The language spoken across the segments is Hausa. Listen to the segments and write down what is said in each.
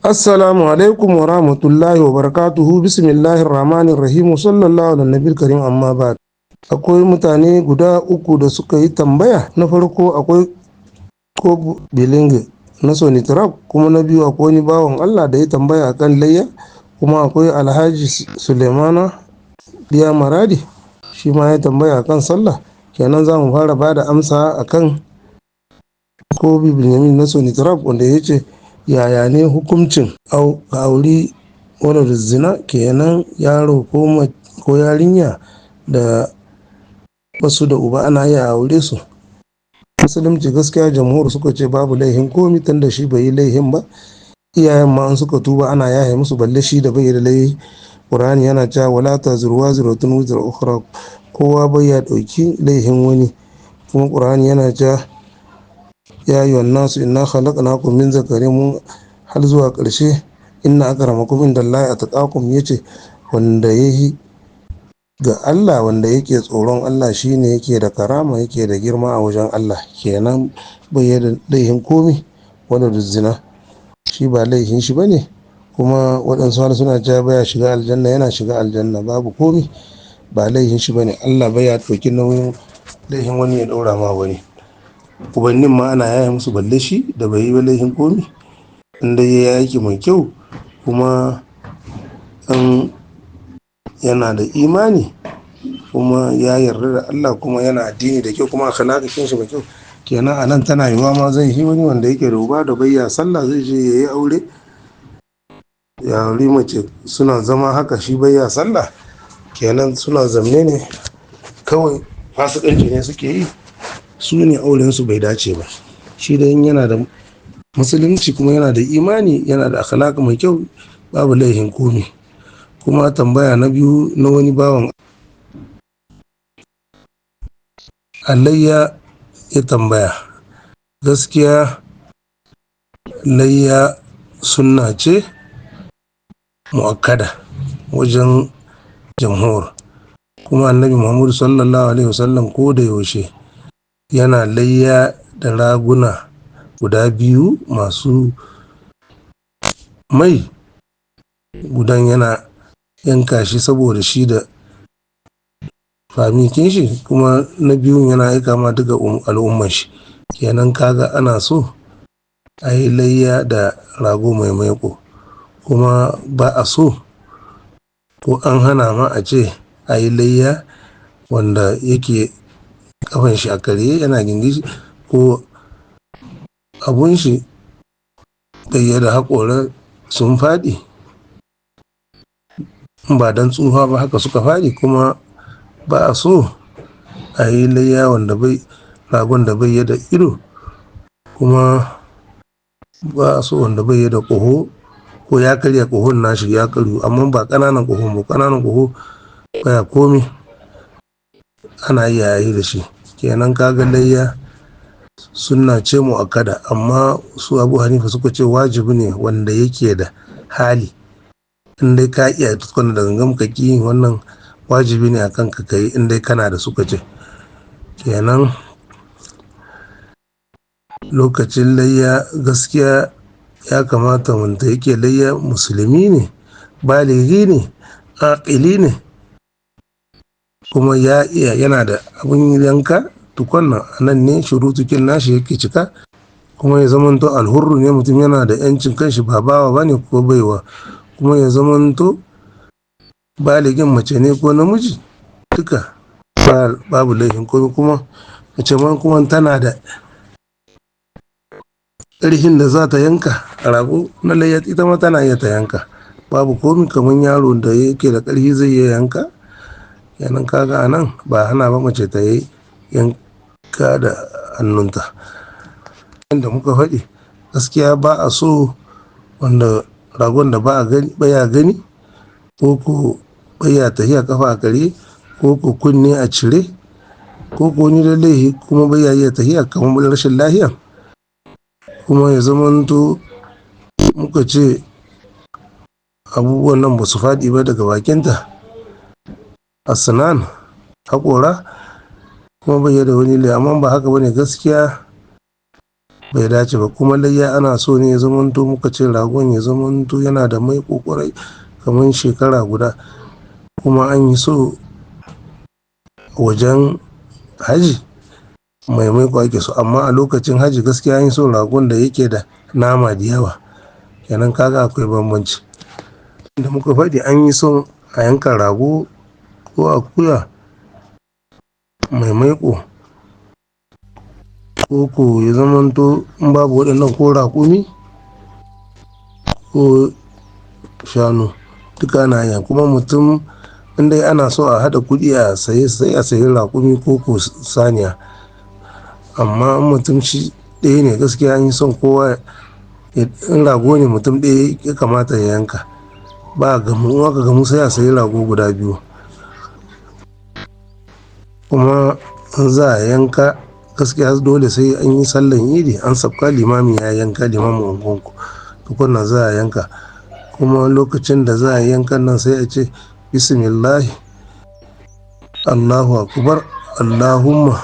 Assalamu alaikum wa rahmatullahi wa barakatuhu. Bismillahir rahmanir rahim. Sallallahu ala nabiyil karim. Amma ba akwai mutane guda uku da suka yi tambaya. Na farko akwai ko bilinge na Sony Trap, kuma na biyu akwai wani bawan Allah da ya tambaya akan layya, kuma akwai Alhaji Sulemana Diya Maradi, shi ma ya tambaya akan sallah. Kenan za mu fara ba da amsa akan Kobi Benjamin na Sony Trap, wanda ya ce yaya ne hukuncin auri wadda zina, kenan yaro ko yarinya da basu da uba ana iya aure su. Musulunci gaskiya, jamhur suka ce babu laihin komi, tun da shi bai yi laihin ba. Iyayen ma an suka tuba ana yahe musu, balle shi da bai da laihi. Qur'ani yana cewa wala taziru waziratun wizra ukhra, kowa bai ya dauki laihin wani. Kuma Qur'ani yana cewa ya ayyuhan nasu inna khalaqnakum min zakarin, mun har zuwa ƙarshe, inna akramakum indallahi atqakum. Yace wanda yahi ga Allah, wanda yake tsoron Allah, shine yake da karama, yake da girma a wajen Allah. Kenan bai da laihin komi, wanda da zina shi ba laihin shi bane. Kuma waɗansu har suna cewa baya shiga aljanna, yana shiga aljanna, babu komi, ba laihin shi bane. Allah baya ɗauki nauyin laihin wani ya ɗaura ma wani. Ubannin ma ana yaya musu, balle shi da bai yi ba laihin komi, inda ya yi aiki mai kyau kuma in yana da imani kuma ya yarda da Allah kuma yana addini da kyau kuma akhlaqin shi mai kyau. Kenan a nan tana yiwuwa ma zai yi wani wanda yake da uba da bayya sallah zai je ya yi aure, ya auri mace, suna zama haka, shi bayya sallah. Kenan suna zamne ne kawai, fasikanci ne suke yi, su ne aurensu bai dace ba. Shi da yana da musulunci kuma yana da imani, yana da akhlaq mai kyau, babu laihin komi. Kuma tambaya na biyu na wani bawan alayya ya tambaya. Gaskiya layya sunna ce mu'akkada wajen jamhur, kuma Annabi Muhammadu sallallahu alaihi wasallam ko da yaushe yana layya da raguna guda biyu masu mai, gudan yana yanka shi saboda shi da famikin shi, kuma na biyun yana aika ma duka al'umman shi. Kenan kaga ana so a yi layya da rago mai maiko, kuma ba a so ko an hana ma a ce a yi layya wanda yake kafan shi a karye, yana gingishi, ko abun shi ɗaya da haƙora sun faɗi, ba don tsufa ba haka suka faɗi. Kuma ba a so a yi layya wanda bai ragon da bai da ido, kuma ba a so wanda bai da ƙaho ko ya karya ƙahon nashi ya karyu, amma ba ƙananan ƙahon ba. Ƙananan ƙaho baya komi, ana iya yi da shi. Kenan kaga layya sunna ce mu'akkada, amma su Abu Hanifa suka ce wajibi ne wanda yake da hali. In dai ka iya tukuna da gangan ka ki, wannan wajibi ne akan ka kai in dai kana da, suka ce. Kenan lokacin layya gaskiya ya kamata wanda yake layya musulmi ne, baligi ne, aƙili ne, kuma ya iya, yana da abin yanka tukunna. A nan ne shurutukin nashi yake cika. Kuma ya zamanto alhurru ne, mutum yana da yancin kanshi, ba bawa bane ko baiwa. Kuma ya zamanto baligin, mace ne ko namiji, duka babu laifin komai. Kuma mace ma kuma tana da ƙarfin da za ta yanka rago na layya, ita ma tana iya ta yanka, babu komi. Kamar yaro da yake da ƙarfi zai iya yanka. Kenan kaga a nan ba hana ba mace ta yi yanka da hannunta. Yadda muka faɗi, gaskiya ba a so wanda ragon da ba a gani, baya gani, ko ko baya tafiya kafa a kare, ko ko kunne a cire, ko ko wani da laihi, kuma baya iya tafiya kamar rashin lahiya. Kuma ya zamanto muka ce abubuwan nan ba su faɗi ba daga bakinta, asnan, haƙora, kuma bai da wani laifi. Amma ba haka bane gaskiya. Bai dace ba. Kuma layya ana so ne ya zamanto, muka ce ragon ya zamanto yana da mai ƙwarai kamar shekara guda. Kuma an yi so wajen haji mai maiko ake so, amma a lokacin haji gaskiya an yi so ragon da yake da nama da yawa. Kenan kaga akwai bambanci. Da muka faɗi, an yi son a yanka rago ko akuya mai maiko, ko ko ya zamanto in babu waɗannan, ko raƙumi ko shanu, duka ana iya. Kuma mutum in dai ana so a haɗa kuɗi a saye, sai a sayi raƙumi ko ko saniya. Amma in mutum shi ɗaya ne, gaskiya an yi son kowa, in rago ne mutum ɗaya ya kamata ya yanka. Ba gamu, in aka gamu sai a sayi rago guda biyu. Kuma in za a yanka, gaskiya dole sai an yi sallan idi, an sabka, limami ya yanka, limamin unguwanku tukunna za a yanka. Kuma lokacin da za a yanka nan sai a ce bismillahi, Allahu akbar, Allahumma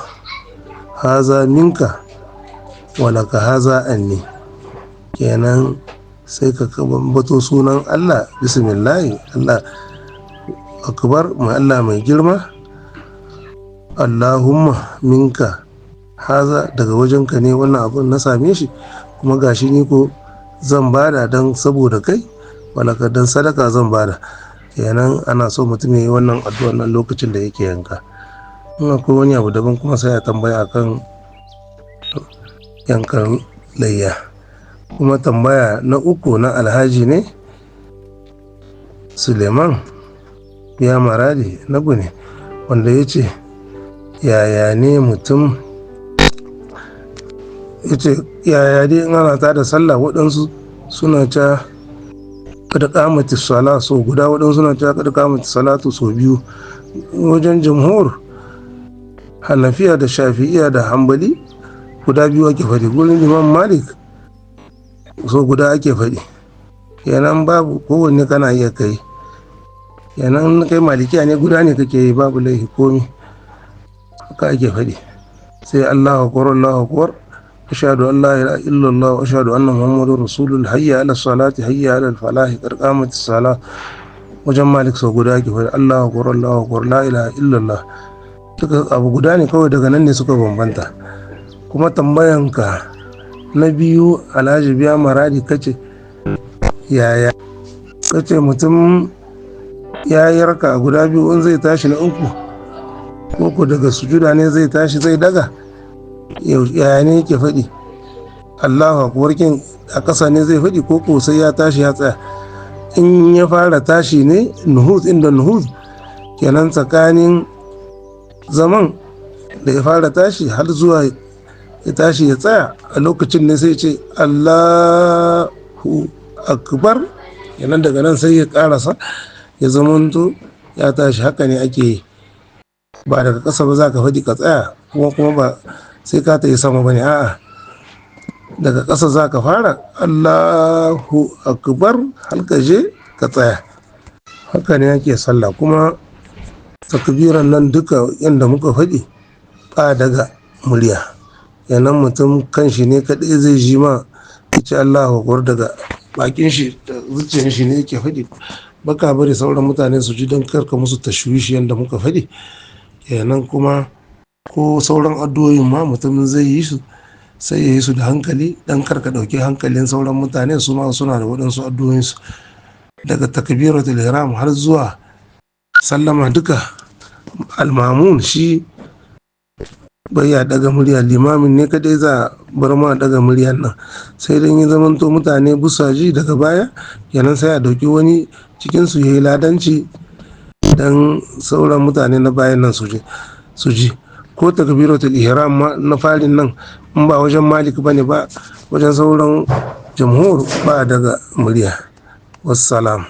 haza minka walaka haza anni. Kenan sai ka bato sunan Allah, bismillahi, Allah akbar, mai Allah mai girma, Allahumma minka haza, daga wajenka ne wannan abun na same shi, kuma gashi ni ko zan bada don saboda kai, walaka don sadaka zan bada. Kenan ana so mutum ya yi wannan addu'ar nan lokacin da yake yanka. In akwai wani abu daban kuma, sai a tambaya akan yankan layya. Kuma tambaya na uku na Alhaji ne Suleiman ya Maradi na Gune, wanda ya ce yaya ne mutum ya ce yaya dai in ana tada sallah, waɗansu suna ca kada kamata sala sau guda, waɗansu suna ca kada kamata salatu sau biyu. Wajen jamhur Hanafiya da Shafi'iya da Hambali, guda biyu ake faɗi. Gurin Imam Malik so guda ake faɗi. Kenan babu, kowanne kana iya kai. Kenan kai Malikiya ne, guda ne kake yi, babu laifi komi. Haka ake faɗi. Sai Allahu akbar, Allahu akbar, ashhadu an la ilaha illallah wa ashhadu anna muhammadar rasulullah, hayya ala salati, hayya ala falahi, qad qamatis salah. Wajen Malik sau guda ake faɗi, Allahu akbar, Allahu akbar, la ilaha illallah. Duka abu guda ne, kawai daga nan ne suka bambanta. Kuma tambayanka na biyu, Alhaji Biya Maradi, kace yaya, kace mutum ya yi raka guda biyu, in zai tashi na uku ko daga sujuda ne zai tashi zai daga, yaya ne yake faɗi Allahu akbar? Kin a ƙasa ne zai faɗi ko ko sai ya tashi ya tsaya? In ya fara tashi ne, nuhuz inda nuhuz, kenan tsakanin zaman da ya fara tashi har zuwa ya tashi ya tsaya, a lokacin ne sai ce Allahu akbar. Kenan daga nan sai ya karasa, ya zamanto ya tashi. Haka ne ake yi. Ba daga ƙasa ba za ka faɗi ka tsaya, kuma ba sai ka ta yi sama ba ne. A'a, daga ƙasa za ka fara Allahu akbar har ka je ka tsaya. Haka ne ake sallah. Kuma takbiran nan duka yadda muka faɗi, ba daga murya. Yanan mutum kanshi ne kaɗai zai ji ma ya ce Allahu akbar, daga bakin shi da zuciyar shi ne yake faɗi. Baka bari sauran mutane su ji don karka musu tashwishi, yadda muka faɗi. Kenan kuma ko sauran addu'o'in ma mutum zai yi su, sai ya yi su da hankali don karka ɗauki hankalin sauran mutane, su ma suna da waɗansu addu'o'insu. Daga takbiratul ihram har zuwa sallama duka, almamun shi bai ya daga murya, limamin ne kadai za a bar ma daga muryan nan. Sai dai ya zamanto mutane busaji daga baya, kenan sai a dauki wani cikin su yayi ladanci dan sauran mutane na bayan nan su ji. Ko takbiratul ihram ma na farin nan, in ba wajen Malik bane ba, wajen sauran jamhur ba daga murya. Wassalam.